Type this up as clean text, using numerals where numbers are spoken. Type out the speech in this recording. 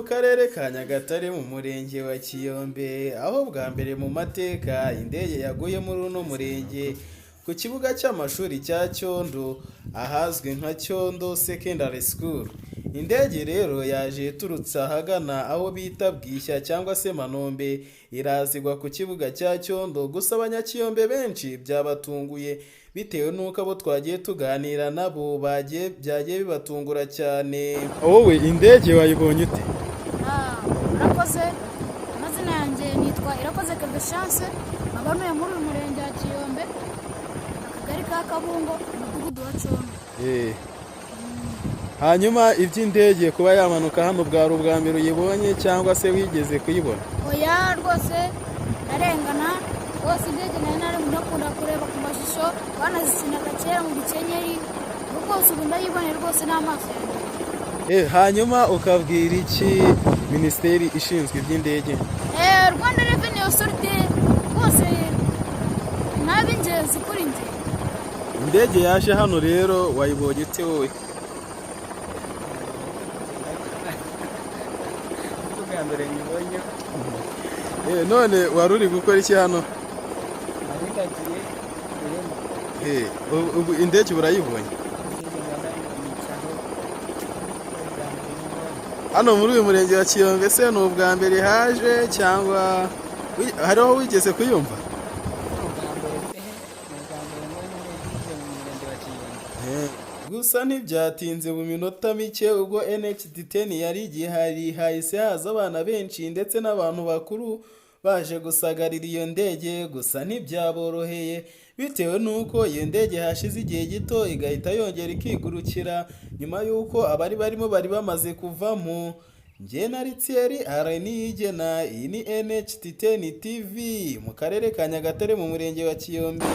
Ni mu karere ka Nyagatare, mu murenge wa Kiyombe, aho bwa mbere mu mateka indege yaguye muri uno murenge ku kibuga cy'amashuri cya Cyondo, ahazwi nka Cyondo Secondary School. Indege rero yaje iturutse ahagana aho bita Bwishya cyangwa se Manombe, irazigwa ku kibuga cya Cyondo. Gusa abanyakiyombe benshi byabatunguye, bitewe n'uko abo twagiye tuganira nabo bagiye byagiye bibatungura cyane. Wowe indege wayibonye ute? Murakoze. Amazina yanjye nitwa Irakoze Keve Chance, nkaba ntuye muri uyu murenge wa Kiyombe, akagari ka Kabungo, umudugudu wa Cyondo. Hanyuma iby'indege kuba yamanuka hano, bwari ubwa mbere uyibonye cyangwa se wigeze kuyibona? Oya, rwose ndarengana rwose. Indege nari nari ndakunda kureba ku mashusho, banazikinaga kera mu bikenyeri. Ubu rwose ubu ndayiboneye rwose n'amaso yanjye. Hanyuma ukabwira iki minisiteri ishinzwe iby'indege? Rwanda Revenue Authority rwose ni ab'ingenzi kuri njye. Indege yaje hano rero, wayibonye ute wowe? Bwa mbere nyibonye. None wari uri gukora iki hano? Nari ndagiye ihema. Ubu indege urayibonye? Indege ndanayibonishaho, bwa mbere nyibonye. Hano muri uyu murenge wa Kiyombe se ni ubwa mbere haje cyangwa hariho wigeze kuyumva? Ni ubwa mbere pe, ni ubwa mbere mbonye indege ije mu murenge wa Kiyombe. Gusa ntibyatinze, mu minota mike ubwo NHT10 yari igihari, hahise haza abana benshi ndetse n'abantu bakuru baje gusagarira iyo ndege. Gusa ntibyaboroheye, bitewe n'uko iyo ndege hashize igihe gito igahita yongera ikigurukira, nyuma y'uko abari barimo bari bamaze kuvamo. Njye na Thierry Niyigena, iyi ni NHT10 TV mu karere ka Nyagatare, mu murenge wa Kiyombe.